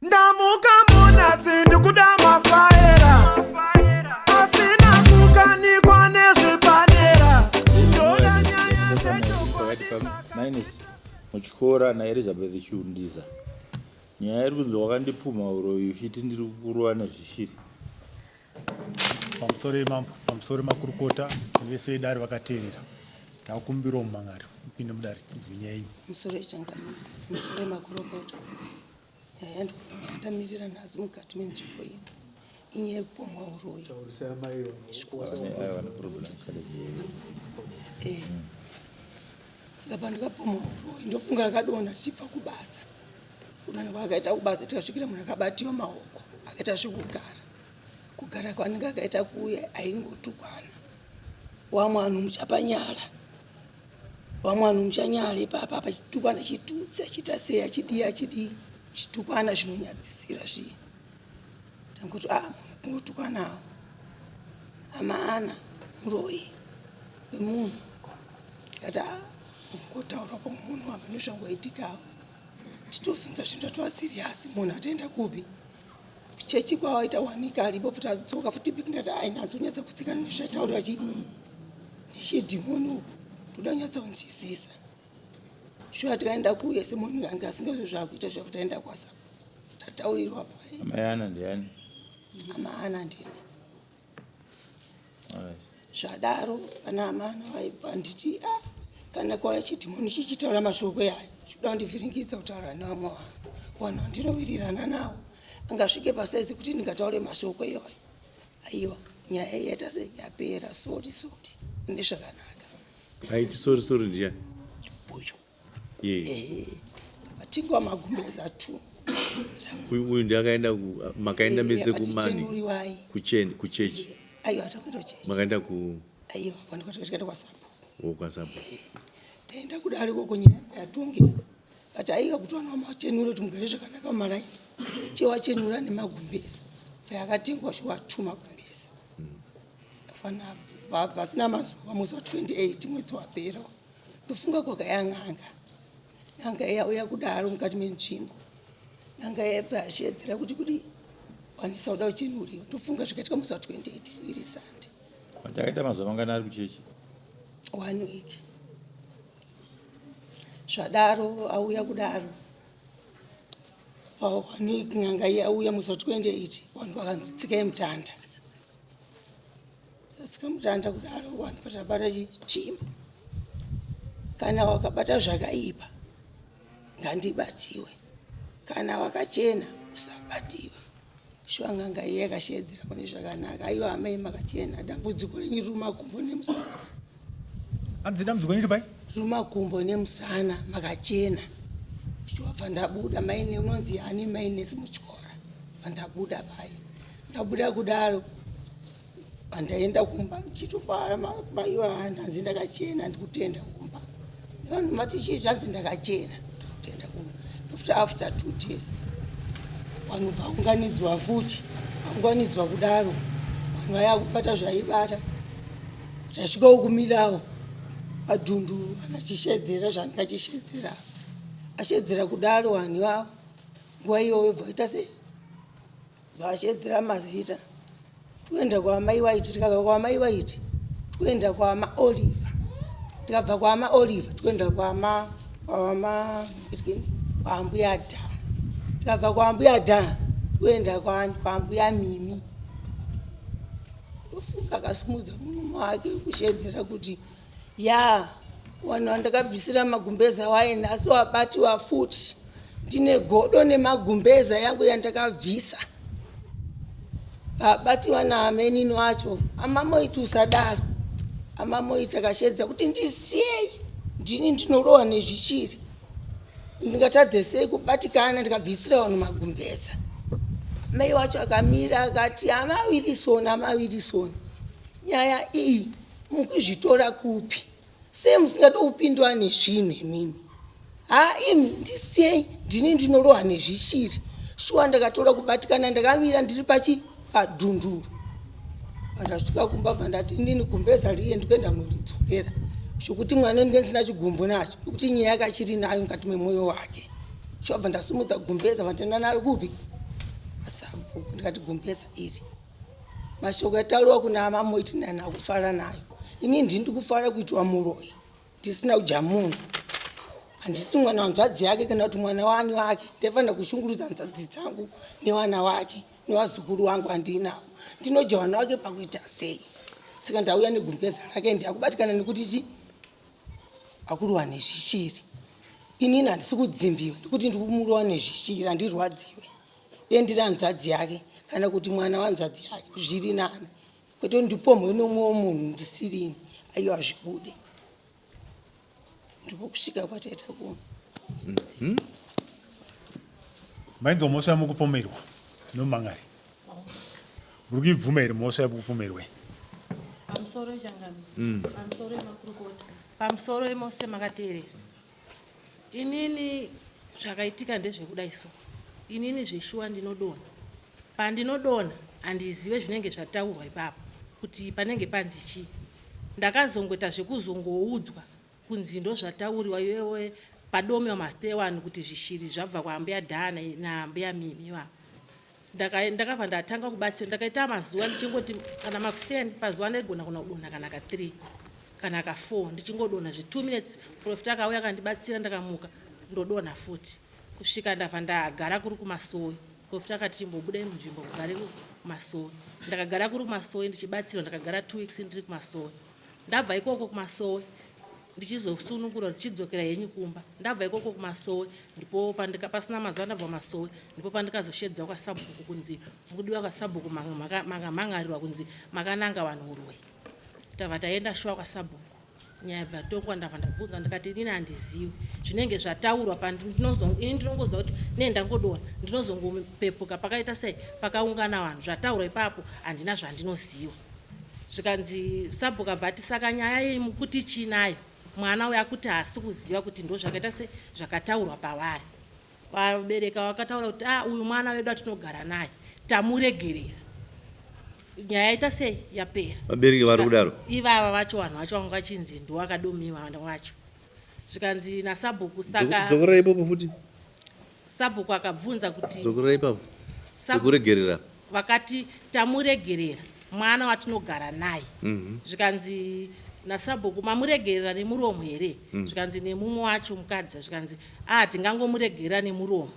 Ndamuka munasi ndikuda mafaera asina kukanikwa nezvepadera ndoda nyaya dzechokwadi. Minus mutyora naElizabeth Chiundiza. Nyaya iri kunzi wakandipumha uroyi uchiti ndiri kurova nezvishiri. Pamusoro mambo, pamusoro makurukota vese vedare vakateerera. Takumbirawo mumhan'ari upinde mudare tinzwe nyaya yenyu. Musoro ichangamire, musoro makurukota. Nyaya yandamirira nhasi mukati menzvimbo ino inyaya yekupomwa uroyi. Eh. Saka pandikapomwa uroyi ndofunga akadonha tichibva kubasa. Kudonha kwaakaita kubasa tikasvikira munhu akabatiwa maoko akaita zvekugara. Kugara kwaanenge akaita kuya aingotukwana. Wamwe vanhu muchapanyara. Vamwe vanhu muchanyara ipapa pachitukwana chitutsi achiita sei achidii achidii chitukwana zvinonyadzisira zviye tangoti a ah, munhu kungotukanawo amaana muroyi wemunhu tikati a ah, kungotaura kwamwe munhu hameno zvangoitikawo titozunza zvinhu zvatova siriyasi munhu atoenda kupi kuchechi kwawaita wanika aripo futi adzoka futi big ndati ainatso kunyatsa kutsikana nezvataurwa chi nechidhimoni uku ndoda kunyatsa kunzwisisa shuwa tikaenda kuye semunhu ange asingazvo zvakuita zvakuti taenda kwasabhuku tataurirwa paye Amai Ana ndiani? Amaana ndini Zvadaro vana amana vaibva nditi ah, kana kwauya chidhimoni chichitaura mashoko yayo chikuda kundivhiringidza kutaura nevamwe vanhu vanhu vandinowirirana navo angasvike pasaizi kuti ndingataure mashoko iyoyo aiwa nyaya iyi yaita sei yapera sori sori nezvakanaka aiti sori sori ndiyani uyu Eh, vatingwa magumbeza two uyu ndiakaenda makaenda eh, mese kumani kuchechi aiwa takuenda kuchechi makaenda ku aiwa kwandikatikaenda kwasapo oh, kwasapo eh, taenda kudare koko nyaya yatunge but aiwa kuti vanhu vamachenure kuti mugare zvakanaka mumaraini tiwachenura nemagumbeza payakatengwa shuwa two magumbeza hmm. fana pasina mazuva musi wa 28 mwedzi wapera Ndofunga kwakaya n'anga. N'anga yauya kudaro mukati menzvimbo. N'anga yaibva yashedzera kuti kudi wanisa kuda kuchenuriwa. Ndofunga zvakaitika musi wa 28 iri Sunday. Matakaita mazuva mangani ari kuchechi? One week. Zvadaro auya kudaro. Pa one week n'anga yauya musi wa 28 vanhu vakanzi tsikai mutanda. Tsikamutanda kudaro vanhu vatabata chitsvimbo kana wakabata zvakaipa ngandibatiwe kana wakachena usabatiwe shuwa n'anga iye yakasheedzera mune zvakanaka aiwa amai makachena dambudziko renyu riri makumbo nemusana hanzi dambudziko renyu pai riri makumbo nemusana makachena shuwa bva ndabuda maine unonzi ani mainesi mutyora bva ndabuda pai ndabuda kudaro pandaenda kumba ndichitofara maiwa ndanzi ndakachena ndikutoenda kumba vanhu vati chii zvanzi ndakachena ndikutoenda kumba ndofuti after two days vanhu vaunganidzwa futi vaunganidzwa kudaro vanhu vaya kubata zvaibata tasvikawo kumirawo padhundu vanhu achishedzera zvanenge achishedzera ashedzera kudaro vanhu ivavo nguva iyoyo bvaita sei Vachedzera mazita toenda kwamai waiti tikabva kwamai waiti toenda kwama Oliver tikabva kwama Oliver toenda kwama kwama kwambuya dha tikabva kwambuya dha toenda kwambuya mimi ndofunga akasimudza muromo wake kushedzera kuti ya vanhu vandakabvisira magumbeza waye nhasi wabatiwa futi ndine godo nemagumbeza yangu yandakabvisa vabatiwa naamenini wacho amamoiti usadaro amamoiti akashedza kuti ndisiyei ndini ndinorohwa nezvichiri ndingatadze sei kubatikana ndikabvisira vanhu magumbeza mai wacho akamira akati amawirisoni amawirisoni nyaya iyi Mukuzvitora kupi? Sei musingatopindwa nezvinhu imimi? Haa imi ndisiyei ndini ndinorohwa nezvishiri. Shuwa ndakatora kubatikana ndakamira ndiri pachi padhunduru. Pandasvika kumba bva ndati inini gumbeza riye ndikuenda kunoridzorera. Zvokuti mwana ndinge ndisina chigumbu nacho nokuti nyaya yakachiri nayo mukati memwoyo wake. Shuwa bva ndasimudza gumbeza bva ndaenda naro kupi? Sabhuku ndikati gumbeza iri mashoko atauriwa kuna mamoiti nani akufara nayo ini ndini ndikufara kuitwa muroyi ndisina kudya munhu handisi mwana wanzvadzi yake kana kuti mwana wani wake ndaifanira kushungurudza nzvadzi dzangu newana wake nevazukuru wangu handinawo ndinodya wana wake pakuita sei saka ndauya negumbeza rake ndiakubatikana nekuti chi akurohwa nezvishiri inini handisi kudzimbiwa ndikuti ndikumurohwa nezvishiri handirwadziwe dei ndiri hanzvadzi yake kana kuti mwana wanzvadzi yake zviri nani kwete ndipomhwe nomwewo munhu ndisirini aiwa zvibude ndiko kusvika kwataita kuno mhm. Mainzwa mhosva yamukupomerwa nomangari muri kuibvuma here mhosva yamukupomerwa Pamusoro changamire. Pamusoro yemakurukota. Pamusoro yemose makateerera. Inini zvakaitika ndezvekudai so. Inini zveshuwa ndinodonha. Pandinodonha handizive zvinenge zvataurwa ipapo kuti panenge panzi chii. Ndakazongoita zvekuzongoudzwa kunzi ndozvatauriwa iwewe padomewa mazita evanhu kuti zvishiri zvabva kwaambuya Dhana naambuya Mimi ivavo. Ndakabva ndatanga kubatsirwa ndakaita mazuva ndichingoti kana makuseni pazuva ndaigona kuna kudonha kana ka 3 kana ka 4 ndichingodonha zve 2 minutes profita akauya akandibatsira ndakamuka ndodonha futi kusvika ndabva ndagara kuri kumasowe profita akati chimbobudai munzvimbo mugare kumasowe ndakagara kuri kumasowe ndichibatsirwa ndakagara 2 weeks ndiri kumasowe ndabva ikoko kumasowe ndichizosunungurwa ndichidzokera henyu kumba ndabva ikoko kumasowe ndipo pandika pasina mazuva ndabva kumasowe ndipo pandikazoshedzwa kwasabhuku kunzi mukudiwa kwasabhuku makamhan'arirwa kunzi makananga vanhu uroyi tabva taenda shuwa kwasabhuku nyaya bva tongwa ndabva ndabvunzwa ndikati inini handizivi zvinenge zvataurwa ini ndinongoziva kuti nee ndangodona ndinozongopepuka pakaita sei pakaungana vanhu zvataurwa ipapo handina zvandinoziva Zvikanzi sabhuku abva ati saka nyaya iyi mukuti chii nayo mwana uyo akuti haasi kuziva kuti ndozvakaita se zvakataurwa pavari. Vabereka vakataura kuti ah uyu mwana wedu atinogara naye tamuregerera. Nyaya yaita sei yapera. Vabereki vari kudaro. Ivava vacho vanhu vacho vanga vachinzi ndiwakadomiwa wacho. Zvikanzi nasabhuku saka Dzokorera ipapo futi. Sabhuku akabvunza kuti Dzokorera ipapo. Kuregerera. Vakati tamuregerera mwana watinogara naye mhm. zvikanzi nasabhuku mamuregerera nemuromo here mm. Zvikanzi nemumwe wacho mukadzi zvikanzi a ah, tingangomuregerera nemuromo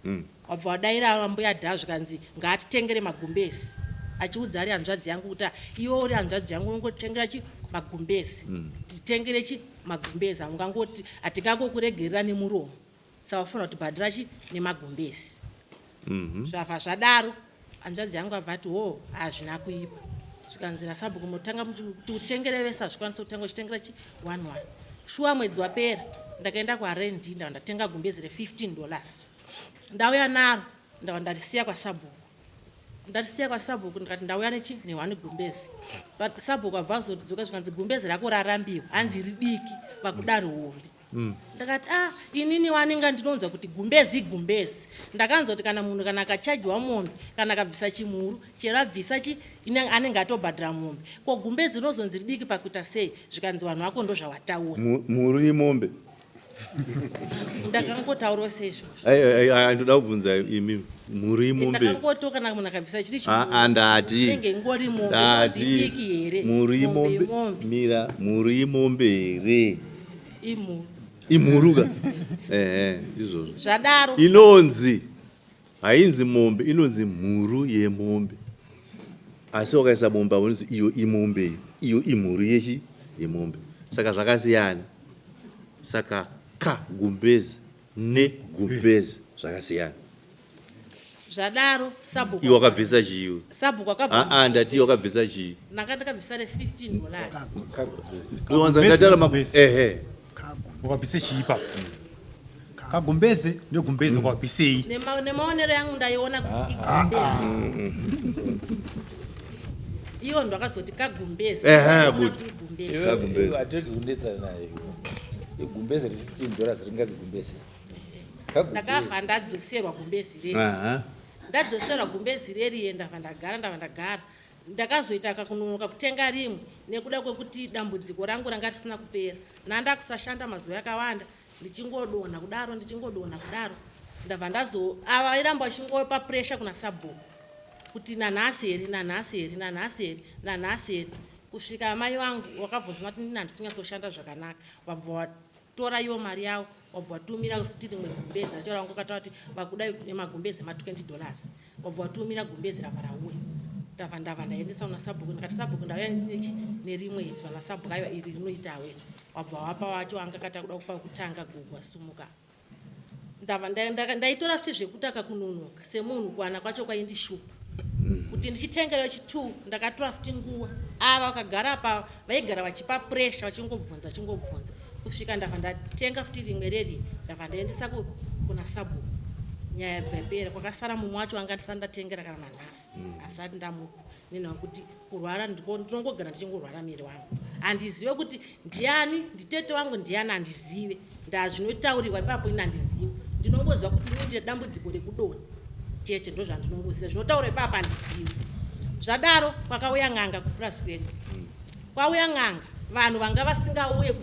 mm. Wabva wadaira mbuya dha zvikanzi ngaatitengere magumbezi achiudza ari hanzvadzi yangu kuti ah, iwe uri hanzvadzi yangu unongotengera chi magumbezi mm. Titengere chi magumbezi haungangoti hatingangokuregerera nemuromo saka wafanira kuti bhadhira chi nemagumbezi mhm. Zvabva zvadaro hanzvadzi yangu abva ati ho hazvina kuipa zvikanzi nasabhuku motanga kuti utengere vese hazvikwanisa kutanga uchitengera chi one one shuwa mwedzi wapera ndakaenda kuarendi ndava ndatenga gumbezi re15 dollars ndauya naro ndava ndarisiya kwasabhuku ndarisiya kwasabhuku ndikati ndauya nechi nehwani gumbezi but sabhuku abva azotidzoka zvikanzi gumbezi rako rarambiwa hanzi ridiki vakuda rihombe Ndakati ah inini waninga ndinonzwa kuti gumbezi igumbezi ndakanzwa kuti kana munhu kana akachajiwa mombe kana akabvisa chimhuru chero abvisa chi anenge atobhadhara mombe ko gumbezi rinozonzi ridiki pakuita sei zvikanzi vanhu vako ndozvawataura Mhuru imombe. Ndakangotaurawo seizvozvo. Ndoda kubvunza imi mhuru imombe. Ndakangoto kana munhu akabvisa chiri chimhuru. Ah, ndati. Inenge ingori mombe inonzi idiki here? Mhuru imombe. Mira, mhuru imombe here? Imhuru. Imhuru ka? Ehe, ndizvozvo. Zvadaro. Inonzi hainzi mombe, inonzi mhuru yemombe. Asi wakaisa mombe apo inonzi iyo imombe iyo, iyo imhuru yechi yemombe. Saka zvakasiyana. Saka ka gumbezi ne gumbezi zvakasiyana. Zvadaro sabhuku Iwe wakabvisa chii iwe? Sabhuku akabva Ah ah ndati iwe wakabvisa chii? Ndanga ndakabvisa re 15 dollars. Uwanza ndatara ma ehe. Wakabvisa chii ipapo? Kagumbeze negumbeze wakabvisei? Nemaonero yangu ndaiona kuti igumbeze. Iwo ndakazoti kagumbeze. Ehe good. Kagumbeze. Atiregi kundetsana naye. Igumbeze re 15 dollars ringazi gumbeze. Ndakabva ndadzoserwa gumbezi reri. Ndadzoserwa gumbezi reriye ndabva ndagara ndabva ndagara. Ndakazoita kakunonoka kutenga rimwe nekuda kwekuti dambudziko rangu ranga risina kupera. Ndandakusashanda mazuva akawanda ndichingodonha kudaro ndichingodonha kudaro. Ndabva ndazo ava vairamba vachingopa pressure kuna sabhuku kuti nanhasi here, nanhasi here, nanhasi here, nanhasi here, kusvika amai vangu wakabva zvino kuti ndini handisi kunyatsoshanda zvakanaka. Vabva vatora ivo mari yavo, vabva vatumira futi rimwe gumbezi racho ravanga vakataura kuti vakuda emagumbezi ema 20 dollars. Vabva vatumira gumbezi rava rauya. Ndabva ndabva ndaendesa kuna sabhuku, ndikati sabhuku ndauya nechi nerimwe iri. Vana sabhuku aiwa iri rinoitawo iri. Vabva vapa wacho anga akati akuda kupa kutanga gogo asumuka. Ndava ndaitora futi zvekutaka kunonoka semunhu kuwana kwacho kwaindishupa kuti ndichitengera chi2. Ndakatora futi nguva, ava vakagara pa vaigara vachipa pressure, vachingobvunza vachingobvunza, kusvika ndabva ndatenga futi rimwe reri. Ndabva ndaendesa kuna sabhuku, nyaya yabva yapera. Kwakasara mumwe wacho anga ndisati ndatengera kana nanhasi, asati ndamupa nenhau kuti kurwara ndinongogara ndichingorwara miri wangu. Handizive kuti ndiani, nditete wangu ndiani, handizive. Ndazvinotaurirwa ipapo ini handizive, ndinongoziva kuti ini ndine dambudziko rekudonha chete, ndo zvandinongoziva. Zvinotaurwa ipapo handizive. Zvadaro kwakauya n'anga kupurasi kwedu. Kwauya n'anga, vanhu vanga vasingauye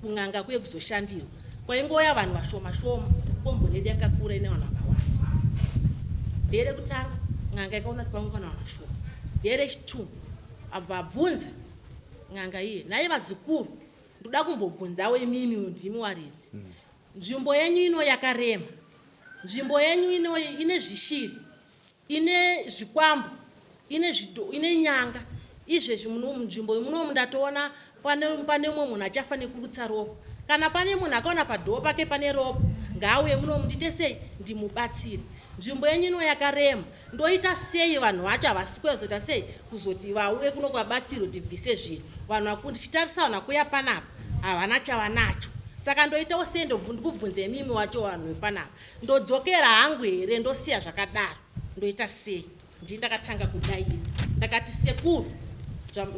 kun'anga kuye kuzoshandirwa, kwaingouya vanhu vashoma shoma. Komboni yedu yakakura, ine vanhu vakawanda. Nderekutanga n'anga ikaona kuti paungana vanhu vashoma. Nderechitu abva abvunza n'anga iye, "Nhai vazukuru, ndoda kumbobvunzawo imimi, ndimi waridzi nzvimbo yenyu ino yakarema, nzvimbo yenyu ino ine zvishiri, ine zvikwambo, ine nyanga. Izvezvi muno munzvimbo munomu ndatoona pane mumwe munhu achafa nekurutsa ropa. Kana pane munhu akaona padhoo pake pane ropa, ngaauye munomu, ndiite sei, ndimubatsire. Nzvimbo yenyu ino yakarema, ndoita sei? Vanhu vacho havasi kuzoita sei kuzoti vauye kuno kwabatsiro tibvise zvinhu? Vanhu ndichitarisa vanhu vakuuya panapa havana chavanacho, saka ndoitawo sei? Ndikubvunze imimi wacho vanhu vepanapa, ndodzokera hangu here, ndosiya zvakadaro, ndoita sei?" Ndini ndakatanga kudaira, ndakati, "Sekuru,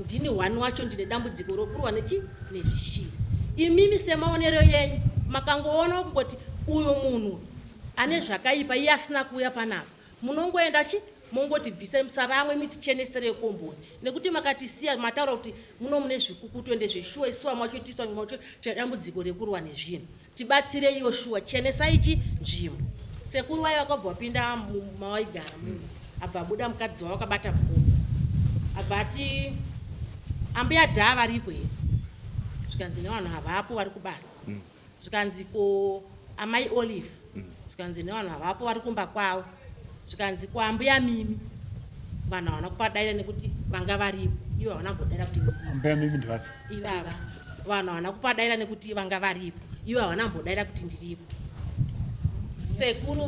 ndini one wacho ndine dambudziko rokurwa nechi nezvishiri. Imimi semaonero yenyu makangoona kungoti uyu munhu ane zvakaipa, iye asina kuuya panapa, munongoenda chi mongoti bvisai musaramwe, miticheneserei komboni, nekuti makatisiya mataura kuti muno mune zvikukutu, ende zveshuwa isuwa macho tiswa macho tine dambudziko rekurwa nezvinhu. Tibatsireiwo shuwa, chenesai chi nzvimbo." Sekuru wai vakabva vapinda mawaigara munhu, abva abuda mukadzi wavo akabata bhuku, abva ati, "Ambuya Dhaa varipo here?" Zvikanzi nevanhu, "Havapo, vari kubasa." Zvikanzi, "Ko amai Olive?" Zvikanzi nevanhu, "Havapo, vari kumba kwavo." Zvikanzi, "Ko ambuya Mimi?" Vanhu havana kupadaira nekuti vanga varipo, ivo havana kumbodaira kuti ndiripo. Ambuya Mimi ndivapi? Ivava vanhu havana kupadaira nekuti vanga varipo, ivo havana kumbodaira kuti ndiripo. Sekuru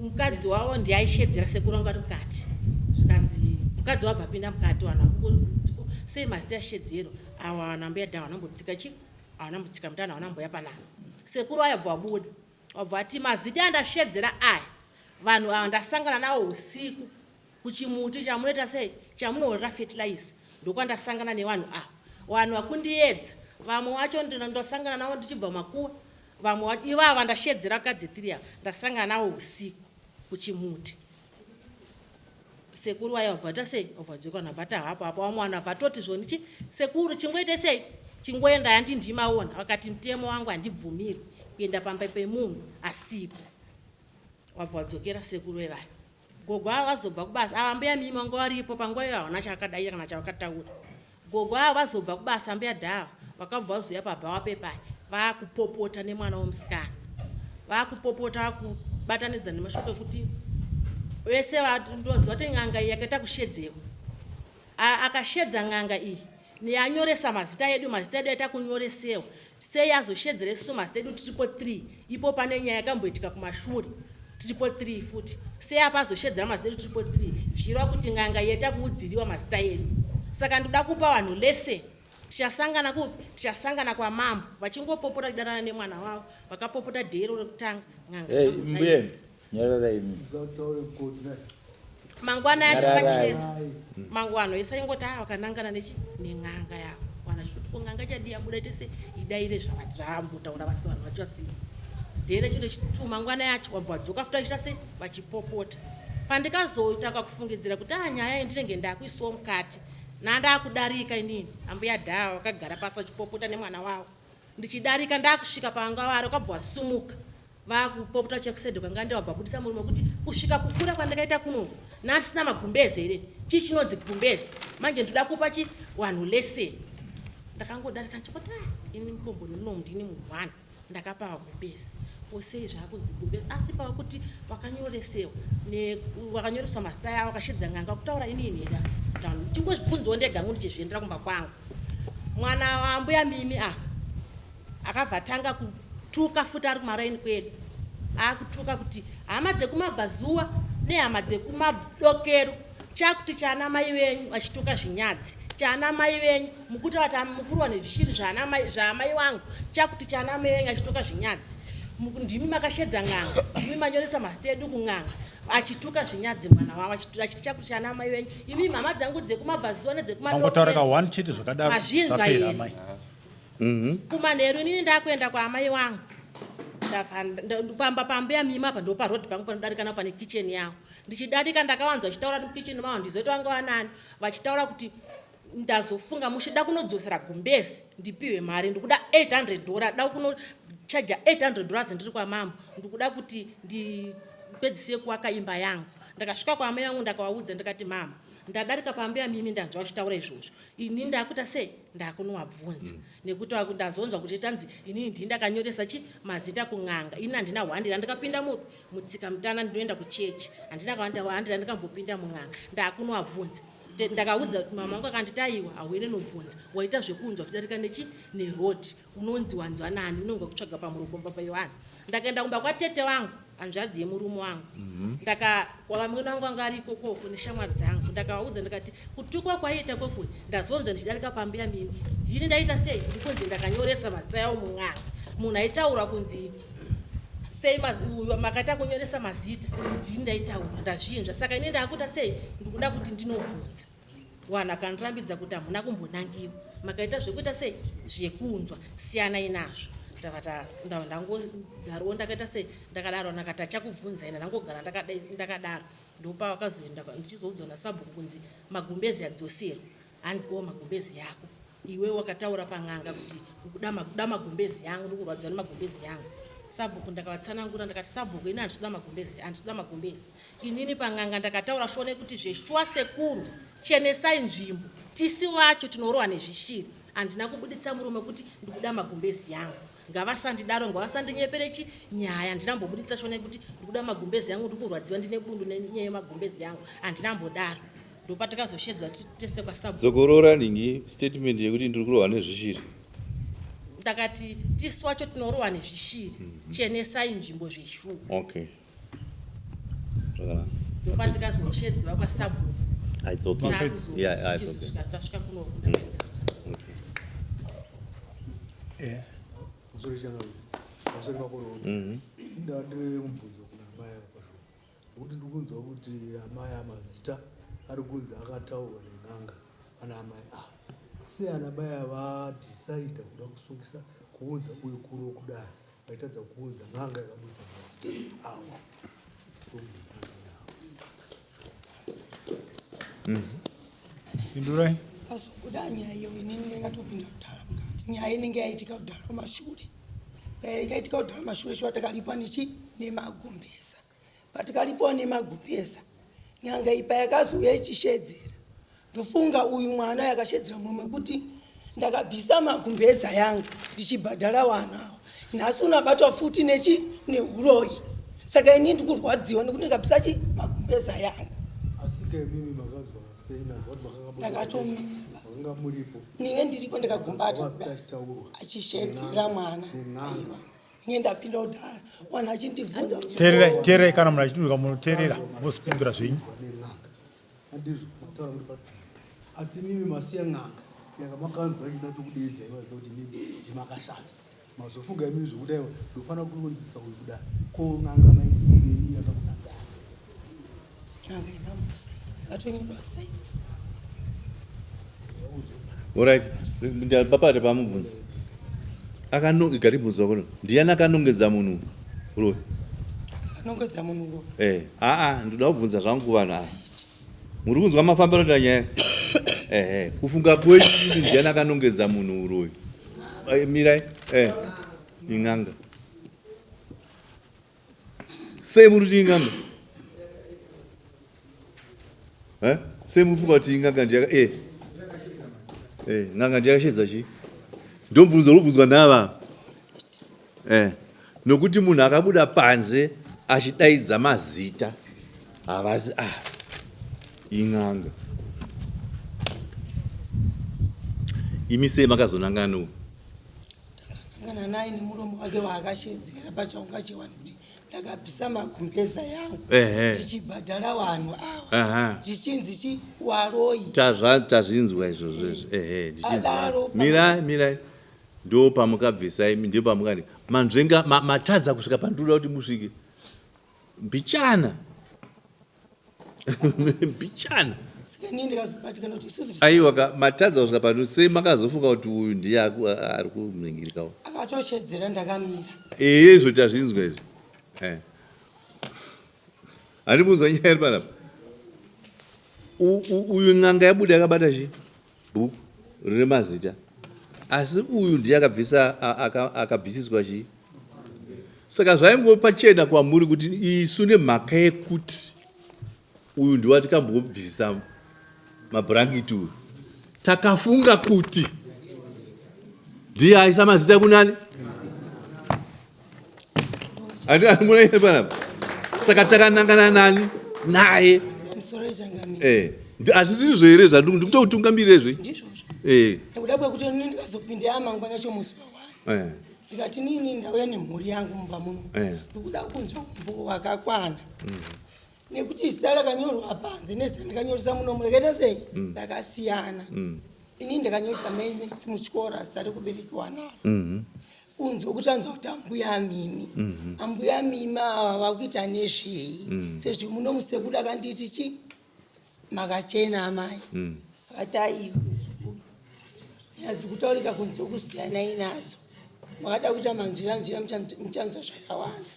mukadzi wavo ndiaishedzera sekuru vangu vari mukati. Zvikanzi mukadzi wabva apinda mukati, vanhu vakungo sei mazita ashedzero ava? Vanhu ambuya Dha havana kumbotsika chi havana kumbotsika mutana, havana kumboya panapa. Sekuru ayabva wabuda, wabva ati, "Mazita andashedzera aya, vanhu ava ndasangana navo usiku kuchimuti chamunoita sei, chamunohorera fertilizer, ndokwandasangana nevanhu ava. Vanhu vakundiedza, vamwe vacho ndosangana navo ndichibva makuva, vamwe ivava ndashedzera vakadzi tiri ava ndasangana navo usiku kuchimuti." Sekuru vaya vabva vaita sei, vabva vadzoka. Vanhu vabva hapo apo, vamwe vanhu vabva toti zvonichi, "Sekuru, chingoite sei, chingoenda, handi ndimaona." Vakati, "Mutemo wangu handibvumirwi kuenda pamba pemunhu asipo." Wabva wadzokera sekuru vevaya. Gogo ava vazobva kubasa, ava mbuya Mimi vanga varipo panguva iyo, havana chakadaira kana chavakataura. Gogo ava vazobva kubasa, mbuya Dhava vakabva vazoya pabhawa pepai, vaakupopota nemwana wemusikana, vaakupopota, vakubatanidza nemashoko ekuti vese ndoziva kuti n'anga iyi yakaita kushedzewa. Akashedza n'anga iyi neyanyoresa mazita edu, mazita edu aita kunyoresewa sei? Azoshedzera isusu mazita edu tiripo 3 ipo pane nyaya yakamboitika kumashure, tiripo 3 futi. Sei apa azoshedzera mazita edu tiripo 3? Zvichireva kuti n'anga yaita kuudziriwa mazita edu. Saka ndoda kupa vanhu lesson, tichasangana kupi? Tichasangana kwamambo. Vachingopopota chidanana nemwana wavo, vakapopota dhero rekutanga n'anga. Hey, mbuye nyararai imi. Mangwana yacho Nyararai. pachena mangwana isaingoti a vakanangana nechi nen'anga yavo. Vanhu vachiti, "Ko n'anga chadi yabuda tese idaire zvavati raambotaura vasi vanhu vacho vasina dhere chiro chitu." Mangwana yacho wabva wadzoka futi vachiita sei, vachipopota. Pandikazoita kakufungidzira kuti a nyaya iyi ndinenge ndakuisiwo mukati, nandakudarika inini, ambuya Dhaa vakagara pasi vachipopota nemwana wavo. Ndichidarika, ndakusvika pavanga vari, wakabva wasumuka. Vakupopota chekuside kwanga ndewabva budisa murume kuti kusvika kukura kwandakaita kunoku natisina magumbezi here chii chinonzi gumbezi manje ndoda kupa chi wanhu lesson ndakangodarika ndichikoti ah, ini mukomboni munomu ndini munhu one ndakapa vagumbezi kosei zvakunzi gumbezi asi pava kuti vakanyoresewa vakanyoreswa mazita yavo akashedza n'anga kutaura inini here ndichingozvibvunzawo ndega ngo ndichizviendera kumba kwangu mwana wambuya mimi ah akabva atanga kutuka futi ari kumaraini kwedu akutuka kuti hama dzekumabvazuva nehama dzekumadokero chakuti chana mai venyu achituka zvinyadzi chana mai venyu mukuti vati mukuruwa nezvishiri zvaamai wangu chakuti chana mai venyu achituka zvinyadzi ndimi makashedza n'anga ndimi manyoresa mazita edu kun'anga achituka zvinyadzi mwana wavo achiti chakuti chana mai venyu imi mhama dzangu dzekumabvazuva nedzekumadokero ka one chete zvakadaro mazvinzwa here mhm. Kumanheru inini ndakuenda kwaamai wangu pamba pambuya mima apa ndoparoad pangu panodarikana pane kitchen yavo ndichidarika ndakawanzwa vachitaura mukitchen mavo ndizoita vanga vanani vachitaura kuti ndazofunga mushe da kunodzosera gumbezi ndipiwe mari ndikuda 800 dollar da kunochaja 800 dollars ndiri kwamambo ndikuda kuti ndipedzise kuwaka imba yangu ndakasvika kwaamai vangu ndakavaudza ndikati mama ndadarika pambuya mimi ndanzwa vachitaura izvozvo ini ndakuita sei ndakunovabvunza mm. nekuti ndazonzwa kuti tanzi inini ndii ndakanyoresa chi mazita kun'anga ini handina hwandira ndikapinda mupi mutsika mutana ndinoenda kuchechi handina hwandira ndikambopinda mun'anga ndakunovabvunza ndakaudza kuti mama vangu akanditi aiwa hauende nobvunza waita zvekunzwa kudarika nechi neroad unonzi wanzwa nani unonga kutsvaga pamuromo papa yohani ndakaenda kumba kwatete wangu hanzvadzi yemurume wangu mhm. ndaka vamwene wangu anga ari ikokoko neshamwari dzangu ndakavaudza ndikati kutukwa kwaiita kwekuri ndazonzwa ndichidarika pambuya mimi ndini ndaita sei ndikunzi ndakanyoresa mazita yawo mun'anga munhu aitaura kunzi sei makaita kunyoresa mazita ndini ndaitaura ndazvinzva saka ini ndakuita sei ndikuda kuti ndinobvunza Wanhu akandirambidza kuti hamuna kumbonangiwa makaita zvekuita sei zvekunzwa siyanai nazvo ndakati ndangogarawo ndakaita sei ndakadaro ndakati achakubvunzai ndangogara ndakadaro ndopavakazoenda ndichizoudzwa nasabhuku kunzi magumbezi adzoserwa hanzi o magumbezi yako Iwe wakataura pan'anga kuti ukuda makuda magumbezi yangu ndikurwadziwa nemagumbezi yangu. Sabhuku ndakavatsanangura ndakati sabhuku ini handisi kuda magumbezi handisi kuda magumbezi. Inini pan'anga ndakataura shona kuti zveshuwa sekuru chenesai nzvimbo tisi wacho tinorohwa nezvishiri handina kubuditsa murume kuti ndikuda magumbezi yangu ngavasandidaro ngavasandinyepere chi nyaya handina mbobuditsa shona yekuti ndikuda magumbezi yangu ndikurwadziwa ndine bundu nenyaya yemagumbezi yangu handina mbodaro ndopatakazoshedzwa tese kwasabhuku Dzokorora nhingi statement yekuti ndiri kurohwa nezvishiri. Ndakati tisu wacho tinorohwa nezvishiri mm -hmm. Chenesai nzvimbo zveshuwa. Okay. Zvakanaka. Ndopatikazoshedzwa kwasabhuku. Ah, it's okay. Yeah, yeah, it's okay. Tasvika kuno ndapedza. Okay. Eh. Mhm. Ndandiri mubvunzo kuna amai ava Nekuti ndikunzwa kuti amai aya mazita ari kunzi akataurwa nen'anga ana amai ava. Sei ana mai ava vadhisaidha kuda kusungisa kuunza uyu kuno kudare vaitadza kuunza n'anga yakabudisa mazita awa. Pindurai. Pazobuda nyaya iyo inini yakatopinda kudhara mukati. Nyaya inenge yaitika kudhara kumashure. Payakaitika kudhara kumashure shuwa takaripa nechi nemagumbeza. Patikaripawo nemagumbeza nyanga iyi payakazouya ichishedzera ndofunga uyu mwana yakashedzera mumwe wekuti ndakabvisa magumbeza yangu ndichibhadhara vanhu awa nhasi unabatwa futi nechi nehuroyi saka ini ndikurwadziwa nekuti ndikabvisa chi magumbeza yangu ndakatomira ndinge ndiripo ndikagumbata achishedzera mwana aiwa Inge ndapinda kudhara wanhu achindibvunza kuti Teererai, teererai kana munhu achituka munoteerera mozopindura zvenyu. Handizvo mataura muri pa asi imimi masiya n'anga yanga makanzwa ichida tokudeedza ivaziva kuti imimi ndimakashata mazofunga imimi zvekuti aiwa ndofanira kuunzisa uyu kudai ko n'anga maisiirei yakakunangai n'anga inambusi yakatonyorwa sei Alright, ndapapate pamubvunza. Akanongega ribvunzo wako. Ndiani akanongedza munhu uroyi? Akanongedza munhu uroyi. Eh, a a ndoda kubvunza zvangu kuvanhu ava. Muri kunzwa mafambiro anoita nyaya? Eh eh, kufunga kwenyu kuti ndiani akanongedza munhu uroyi? Eh, mirai. Eh. In'anga. Sei muri kuti in'anga? Eh? Sei mufunga kuti in'anga ndiyaka eh. Eh, n'anga ndiyakashedza chii? Ndomubvunzo uri kubvunzwa nava. Eh. Nokuti munhu akabuda panze achidaidza mazita havasi ah in'anga. Imi sei makazonangana nouyu? Takangana naye nemuromo wake waakashedzera pachaunga chevanhu kuti ndakabvisa magumbeza yangu tichibhadhara vanhu ava zvichinzi chi waroyi. Tazvinzwa izvozvo izvo ehe ndichinzwa. Mirai mirai ndo pamukabvisa imi ndipo pamukani manzvenga matadza kusvika pandinoda kuti musvike mbichana mbichana aiwa ka matadza kusvika pano sei makazofunga kuti uyu ndiye ari kuningirikawo akatoshedzera ndakamira ee izvo tazvinzwa izvo eh. handibunzwa nyaya iri panapa uyu n'anga yabuda yakabata chii bhuku rine mazita asi uyu ndiye akabvisa akabvisiswa chii saka zvaingove pachena kwamuri kuti isu nemhaka yekuti uyu ndiwo atikambobvisisa mabhurangiti uyu takafunga kuti ndiye aisa mazita kunani Andimuna panapa. Saka takanangana nani? Naye. Eh. Hazvisiri zvo here zvandiri ndikutokutungamirire zve. Ndizvozvo. Eh. Nekuda kwekuti ini ndikazopinda yamangwana cho musi wa wani. Eh. Ndikati nini ndauya nemhuri yangu mumba muno. Eh. Ndikuda kunzwa umbowo wakakwana. Nekuti zita rakanyorwa panze nezita ndikanyoresa muno rakaita sei? Rakasiyana. Ini ndakanyoresa maini simutyora zita rekuberekiwa naro. Kunzwa kuti anzwa kuti ambuya mimi. Ambuya mimi ava vakuita nezvei? Sezvo muno musekuru akanditi chi makachena amai. Akati aiwa muzukuru. Nyaya dzikutaurika kunze kusiyanai nadzo. Makada kuita manzvira nzvira muchanzwa zvakawanda.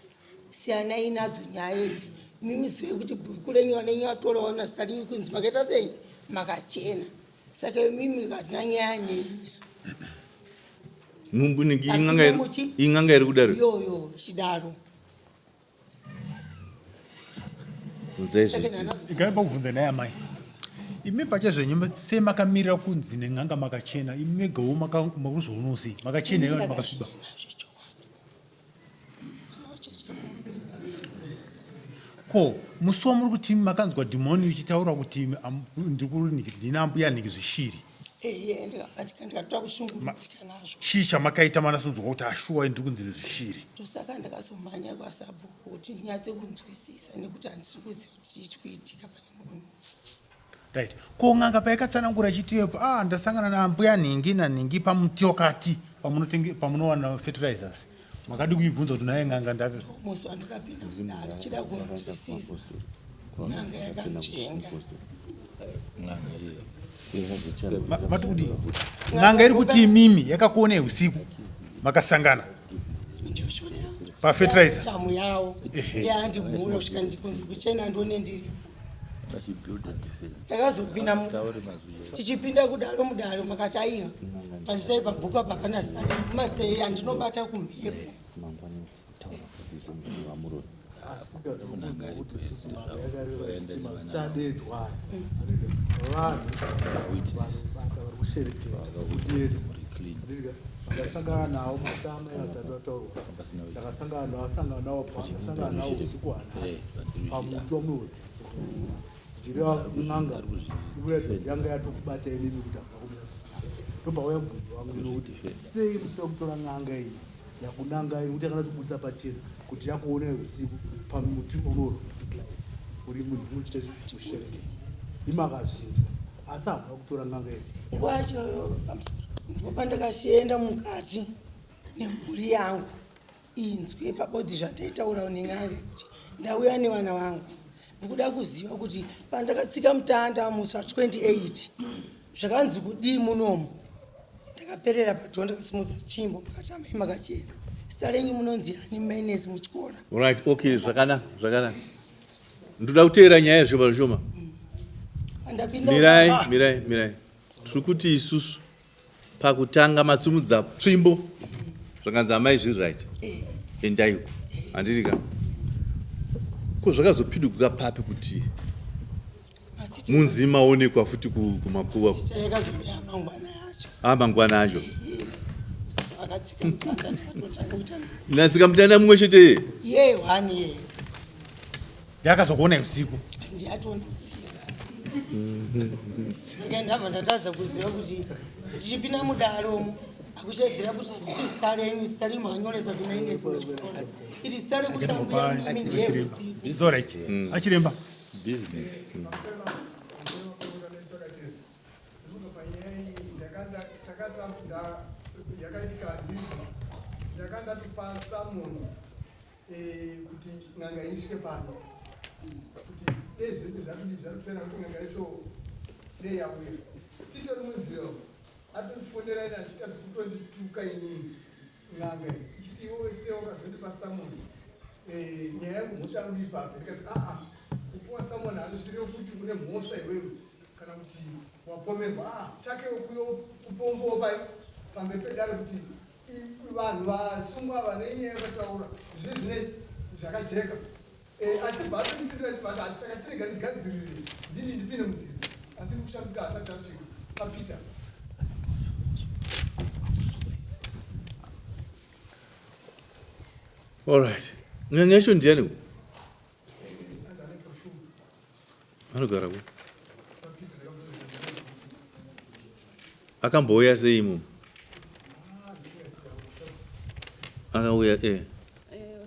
Siyanai nadzo nyaya idzi. Mimi zivai kuti bhuku renyu vanenyu vatorawo nazita renyu kunzi makaita sei? Makachena. Saka imimi hatina nyaya nemi isu. In'anga iri kudaro yoyo chidaro. Igai pakubvunza naye amai imi pachezvenyu sei makamirira kunzi nen'anga makachena imi megawo makuzoonawo sei makachena here makasviba Ko musi wamuri kuti makanzwa dhimoni richitaura kuti ndina ambuya nhingi zvishiri ehe ndikabatika ndikatoda kushungurudzika nazvo chii chamakaita manasonzwa kuti ashuwa ndiri kunzi nezvishiri ndosaka ndakazomhanya kwasabhuku kuti ndinyatse kunzwisisa nekuti handisi kuziva kuti chii chikuitika pane munhu Right. Ko n'anga payakatsanangura ichiti ah ndasangana naambuya nhingi nanhingi pamuti wakati pamunotenge pamunowana fertilizers. Makadi kuibvunza kuti naye n'anga ndaka. Musi wandakapinda mudare chida kunzwisisa n'anga yakanzvenga. Mati kudii? N'anga iri kuti imimi yakakuonai usiku makasangana. Pafertilizer. Chamu yawo. Yandimhura kusvika ndikunzi kuchena ndione ndiri. Takazopinda tichipinda kudaro mudaro makati aiwa tarisai pabhuku apa hapana zita mazei andinobata kumhepo. Ndakasangana nawo masama atatu ataurwa ndakasangana nawo sangana nawo sangana nawo usiku wanhasi pamuti wamunowe ndichireva n'anga ikuratidza kuti yanga yatokubata inini kuti hamuna kumira zvakanaka ndobva wauya mubvunzo wangu nokuti sei musina kutora n'anga iyi yakunanga iyi nokuti yakana tobudisa pachena kuti yakuonai usiku pamuti unorwa uri munhu unochita mushereke imakazvinzwa asi hamuna kutora n'anga iyi nguva yacho pamusoro ndipo pandakashienda mukati nemhuri yangu inzwe pabodzi zvandaitaura nen'anga kuti ndauya nevana vangu ndikuda kuziva kuti pandakatsika mutanda musi wa 28 zvakanzi kudii munomu ndakaperera padho ndakasimudza tsvimbo mukati amai makachena zita renyu munonzi ani maines mutyora right okay zvakanaka zvakanaka ndoda kuteera nyaya zvishoma zvishoma mirai mirai mirai tiri kuti isusu Pakutanga matsumudza tsvimbo zvakanzi amai zviri right eh. endaiko handiti ka Ko zvakazopinduka papi kuti munzi maonekwa futi kumakuva? Yakazouya mangwana yacho. Ah, mangwana acho. Natsika mutanda mumwe chete iye? Iye one iye. Ndakazokuona usiku. Ndiyatoona usiku. Saka ndabva ndatadza kuziva kuti ndichipinda mudare umu akushaidzira kuti handisi zita renyu, zita renyu makanyoresa kuti mainesi muchikoro. Iri zita rekuti ambuya mimi ndiye usiku. It's all right. Achiremba. Business. Yakaitika ndizvo ndakandatopa summon kuti n'anga isvike pano kuti dei zvese zvatodi zvatopera kuti n'anga yacho dei yauya titori munzira atondifonera ini achiita sekutondituka inini n'anga ichiti iwe se wakazondipa summon nyaya yangu mhosva yangu ipapo ndikati aa kupuwa summon hazvisvirewo kuti une mhosva iwewe kana kuti wapomerwa ah chake kupombopa pamberi pedare kuti vanhu vasungwa vane nyaya yekutaura zvine zvine zvakajeka achibva atondipindura achibva ati asi saka chirega ndigadzirire ndini ndipinde mudzira asi ndikushamisika asati asvika papeter. Alright. Nyanya yacho ndiani? Anogara ku? Akambouya sei imomo? Akauya eh.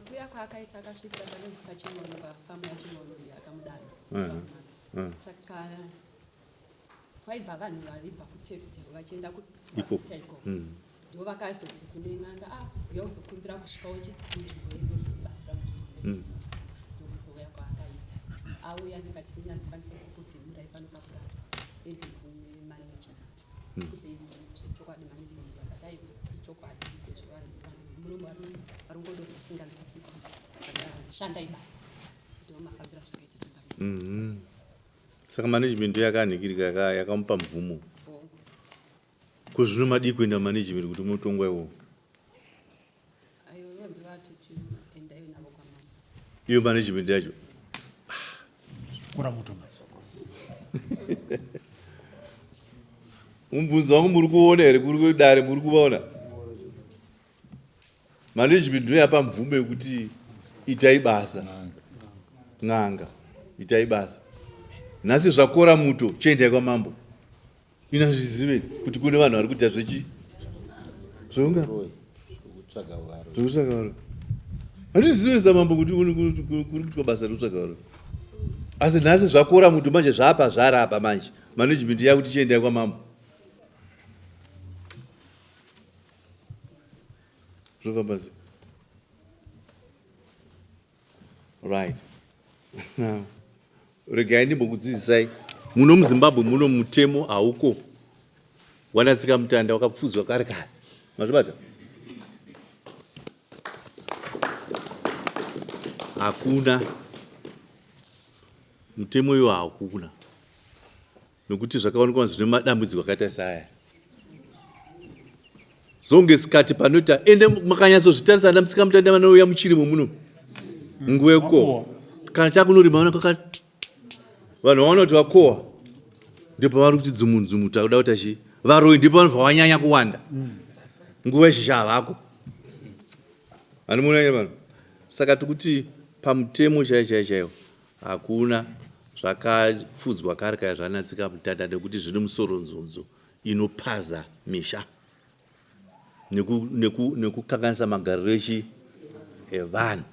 Kuya kwaakaita akasvikira panonzi paching'ono pafamu yaching'ono yakamudana. Saka kwaibva vanhu vaibva kuTefdale vachienda Ikoko. Ikoko. Ndivo vakazoti kune n'anga ah uya uzokumbira kusvikawo chi munzvimbo yedu uzobatsira munzvimbo yedu. Ndokuzouya kwaakaita. Auya ndikati ini handikwanise kukuvhemurai pano papurasi ende kune management. Kuti zvechokwadi management vakati aiwa ichokwadi sezvo vanhu muno vari ngodo kusinganzwisisi. Saka shandai basa. Ndiwo mafambiro azvakaita changamire. Saka management yakanhikirika yakamupa mvumo. Ko zvino madii kuenda management kuti munotongwa iwowo? Aiwa ivo ndivatoti endai navo kwamambo. Iyo management yacho. Kura moto manje. Mubvunzo wangu muri kuona here kuri kudare muri kuvaona? Management ndiyo yapa mvumo yekuti itai basa. N'anga itai basa. Nhasi zvakora muto chiendai kwamambo. Ina zvizive kuti kune vanhu vari kuita zvechi zvounga Zvekutsvaga varo. Zvekutsvaga varo. Handizvizive samambo kuti kuri kuitwa basa rekutsvaga varo. Asi nhasi zvakora muto manje zvapa zvarapa manje. Management yakuti chiendai kwamambo. Zvofamba sei? Right. Now, regai ndimbokudzidzisai. Muno muZimbabwe muno mutemo hauko. Wanatsika mutanda wakapfudzwa kare kare. Mazvibata? Hakuna. Mutemo iwo hakuna. Nokuti zvakaonekwa zvine madambudziko akaita seaya. Zonge sikati panoita ende makanyatsozvitarisa ana musika mutanda vanouya muchirimo muno nguva yekukohwa kana takunorima vana kaka vanhu vaona kuti vakohwa ndipo pavari kuti dzumu dzumu takuda kuti achi varoyi ndipo vanobva vanyanya kuwanda nguva yezhizha havako anomuona vanhu saka tikuti pamutemo chaiyo chaiyo chaiyo hakuna zvakapfudzwa kare kare zvanatsika mutanda nekuti zvine musoro nzunzu inopaza misha nekukanganisa magariro echi evanhu.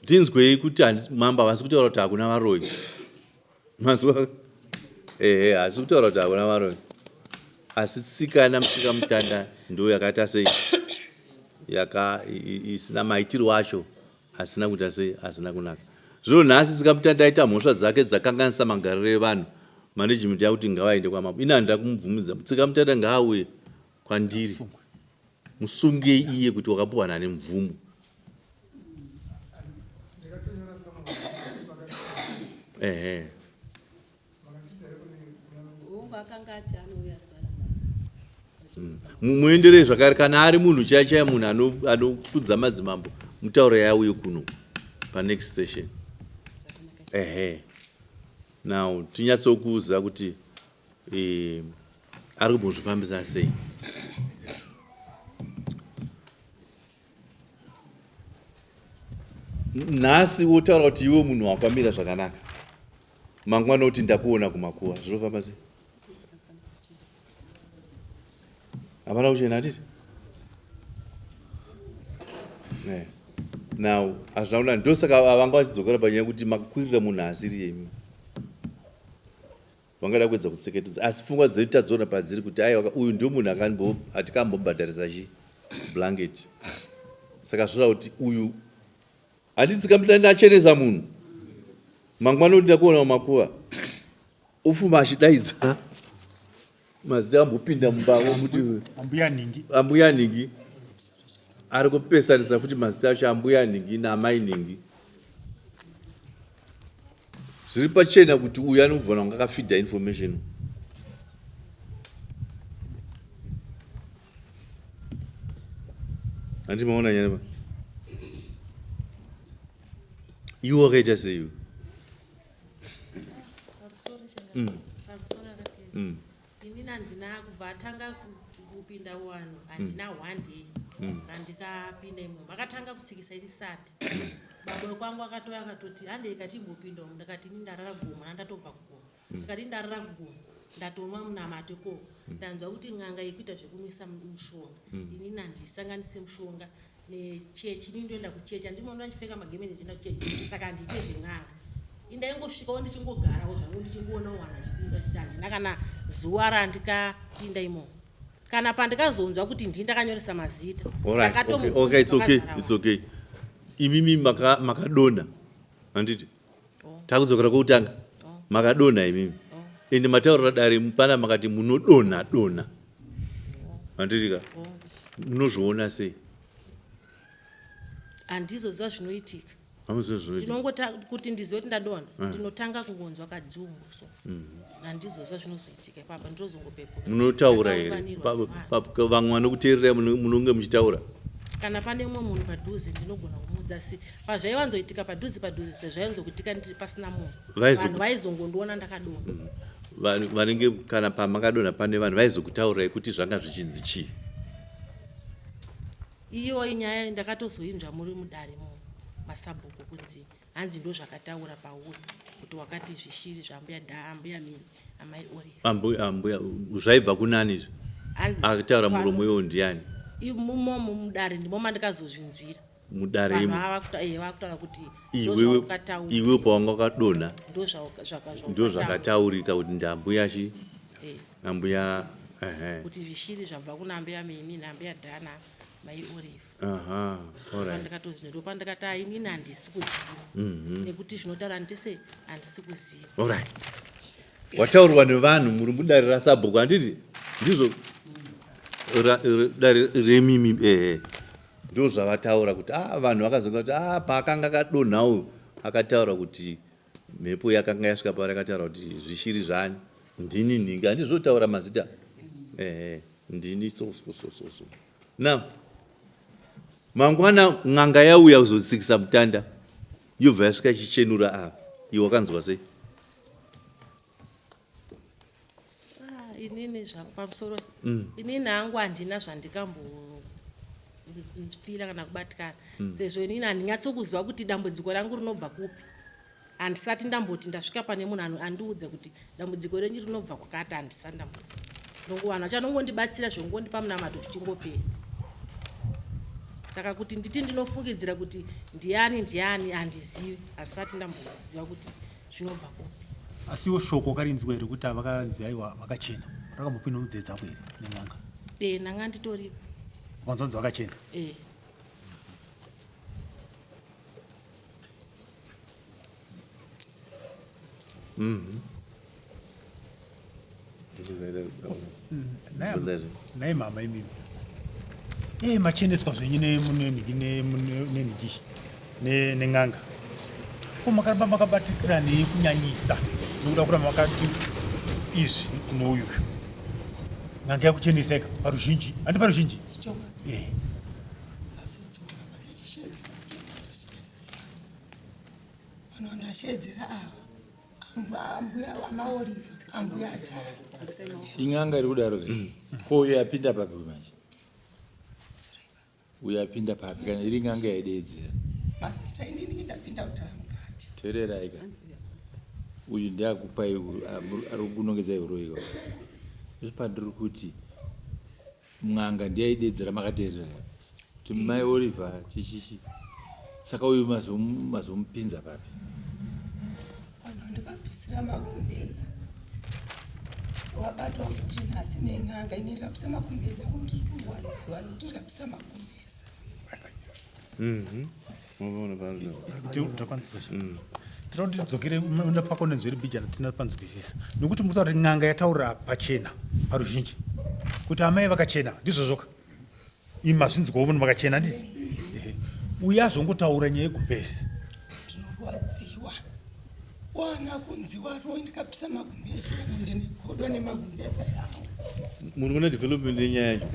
Ndinzwei kuti mambo havasi kutaura kuti hakuna varoyi. Mazuva ehe hasi kutaura kuti hakuna varoyi. Asi tsika yana Musika Mutanda ndiyo yakaita sei yaka isina maitiro acho asina kuita sei asina kunaka. Zvino nhasi Tsika Mutanda aita mhosva dzake dzakanganisa magariro evanhu management yakuti ngavaende kwamambo. Ini handina kumubvumidza. Tsika Mutanda ngaauye kwandiri. Musungei iye kuti wakapuwa nani mvumo. Ehe. Muenderei zvakare kana ari munhu chaiye chaiye munhu anokudza madzimambo mutaure yauye kuno. Panext session. Ehe. Now tinyatsokuudza kuti eh, ari kumbozvifambisa sei. Nhasi wotaura kuti iwe munhu wakamira zvakanaka. Mangwana woti ndakuona kumakuva. Zvinofamba sei? Hapana kuchena hatiti? Eh. Now, hazvina kunaka. Ndosaka vanga vachidzokera panyaya yekuti makwirira munhu asiri imi. Vangada kuedza kutseketudza asi pfungwa dzedu tadziona padziri kuti aiwa uyu ndio munhu akambo atikambobhadharisa chi blanket. Saka zvoreva kuti uyu handiti kamutanda achenesa munhu. Mangwana kuti ndakuona mumakuva. Ufuma achidaidza mazita ambopinda mumba kuti ambuya nhingi ambuya nhingi ari kupesanisa futi mazita acho ambuya nhingi naamai nhingi zviri pachena kuti uyu anobvona kunge akafidha information handi maona nyaya iwe wakaita sei iwe Inini handina kubva atanga kupinda wanhu handina one day randikapinda imomo akatanga kutsikisa iri sati baba wekwangu akatouya akatoti handei katimbopinda umu ndakati ini ndarara kugomo nandatobva kugomo ndikati ini ndarara kugomo ndatonwa munamato ikoko ndanzwa kuti n'anga ikuita zvekunwisa mushonga inini handisanganise mushonga nechechi ini ndoenda kuchechi andinoona ndichipfeka magemeni ndichienda kuchechi saka handiite zven'anga indaingosvikawo ndichingogarawo zvangu ndichingoonawo vanhu vachipinda chiti handina kana zuva randikapinda imomo kana pandikazonzwa kuti ndii ndakanyoresa mazita ndakatomuokay imimi makadonha handiti oh. takudzokera kwekutanga oh. makadonha imimi oh. ende mataurira dare pana makati munodonha donha handiti ka munozviona sei handizoziva zvinoitika ndinongota kuti ndizive kuti ndadonha eh. ndinotanga kungonzwa kadzungu so mhm. handizoziva zvinozoitika ipapa ndinozongopepuka munotaura here vamwe vanokuteererai munonge muchitaura kana pane umwe munhu padhuze ndinogona kumuudza si pazvaiwanzoitika padhuze padhuze sezvaiwanzokuitika ndiri pasina munhu vanhu vaizongondiona ndakadonha mm. Vanenge kana pamakadonha pane vanhu vaizokutaurirai kuti zvanga zvichinzi chii? Iyo inyaya ndakatozoinzwa muri mudare masabhuku kunzi hanzi ndozvakataura pauri kuti wakati zvishiri zvambuya dha ambuya mimi amai Olive. Ambuya ambuya zvaibva kunani izvi? Hanzi Akataura muromo iwo ndiani? Imomo mudare ndimo mandikazozvinzwira. Mudare Vanhu imo. ava vakutaura kuti Iwewe ndozvawakataura. iwe pawanga wakadonha Ndozvakataurika. ndozvakataurika kuti ndambuya chi ambuya ehe. Kuti zvishiri zvabva kuna ambuya Mimi naambuya Dhana mai Olive. Aha, all right. Ndopandikati ah, inini handisi kuziva. Nekuti zvinotaura ndise handisi kuziva. All right. Wataurwa nevanhu muri mudare rasabhuku handiti? Ndizvo dare remimi ehe. Ndozvavataura kuti ah vanhu vakazonga kuti ah paakanga akadonha uyu akataura kuti mhepo yakanga yasvika paari akataura kuti zvishiri zvani ndini nhingi handizvotaura mazita ehe ndini so so so so so now mangwana n'anga yauya kuzotsikisa mutanda yobva yasvika ichichenura ava iwe wakanzwa sei Ah, inini zvangu pamusoro inini hangu handina zvandikambofila kana kubatikana sezvo inini handinyatsokuziva kuti dambudziko rangu rinobva kupi handisati ndamboti ndasvika pane munhu andiudza kuti dambudziko renyu rinobva kwakati handisati ndamboziva ndongo vanhu vachanongondibatsira zvekungondipa munamato zvichingopera saka kuti nditi ndinofungidzira kuti ndiani ndiani handizivi hasisati ndamboziva kuti zvinobva kupi Asi iwo shoko wakarinzwa here kuti vakanzi aiwa vakachena? Rakambopinda munzeve dzako here nen'anga? Eh, ndanga nditoripo. Wakanzwa kunzi vakachena? Eh. Nhai mama imimi. Eh macheneswa zvenyu nenhiki nenhiki nen'anga. Ko makaramba makabatikira nei kunyanyisa nekuda kuramba makati izvi kune uyu. N'anga yakucheneseka paruzhinji. Handi paruzhinji? Chokwadi. Eh. Asi tsoka madzachishedza. Ndashedzera ava ambuya vamaolive ambuya atara. In'anga iri kudaro ke. Ko uyo yapinda papi manje? Uyo apinda papi kana iri n'anga yaideedzera? Mazita inini ndapinda kudhara mukati. Teererai ka. Uyu ndiye akupai ari kunongedzai uroyi ka. Ndopandiri kuti N'anga ndiye aideedzera makateerera ka kuti mai Oliver chichichi saka uyu mazomupinza papi? Vanhu ndikapisira magumbeza wabatwa futi nhasi nen'anga ini ndikapisa magumbeza angu ndiri kurwadziwa nekuti ndikapisa magumbeza. Mhm. Tinoda kuti tidzokere munda pako nenzveri mbijana tina panzwisisa nekuti muri kutaura kuti n'anga yataura pachena paruzhinji kuti amai vakachena ndizvozvoka imi mazvinzwawo munhu makachena ndizi uye azongotaura nyaya yegumbezi ndinorwadziwa wana kunzi waroi ndikapisa magumbezi angu ndine godo nemagumbezi angu Muri kuona development yenyaya yacho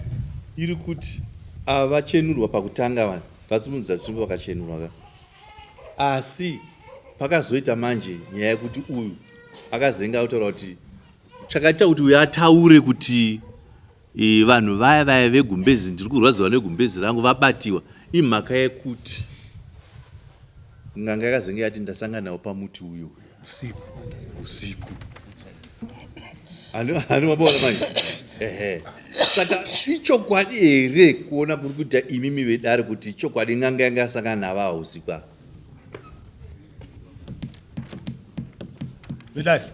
iri kuti ava vachenurwa pakutanga vanhu vatsimudza tsvimbo vakachenurwa ka asi pakazoita manje nyaya yekuti uyu akazenge akutaura kuti chakaita kuti uyu ataure kuti e, vanhu vaya vaya vegumbezi ndiri kurwadziwa negumbezi rangu vabatiwa imhaka yekuti n'anga yakazenge yati ndasangana nawo pamuti uyo usiku usiku ani maboona manje ehe saka ichokwadi here kuona kuri kuita imimi vedare kuti chokwadi n'anga yanga yasangana navo ava usiku ava vedare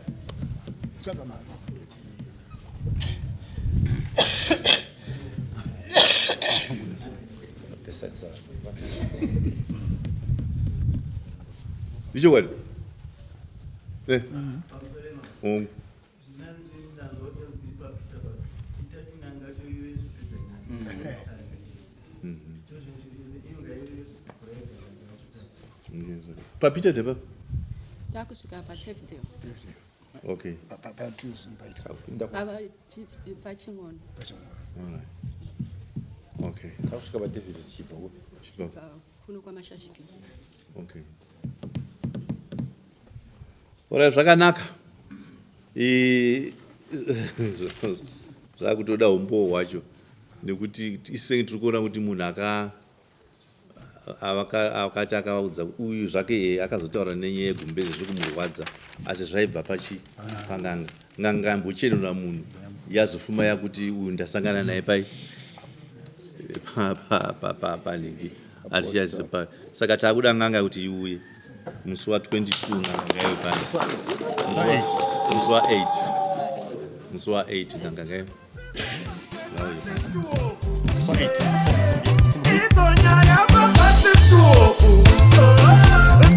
Ichokwadi eh. Mm. Papita depa takusvika patefdale okay pachingono okay takusvika patefdale tichibva kupi kuno kwamashashiki okay Ora zvakanaka. Zvakutoda umbowo hwacho nekuti isu tiri kuona kuti munhu aka akati akavaudza uyu zvake iye akazotaura nenyaya yegumbezi zviri kumurwadza asi zvaibva pachi panganga n'anga yambochenura munhu yazofuma yakuti uyu ndasangana naye pai panhingi atichazipa saka takuda n'anga kuti iuye musi wa 22 n'anga ngaive pano musi wa 8 musi wa 8 n'anga ngaive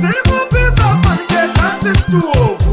Dziri kupisa fanike kasi 12.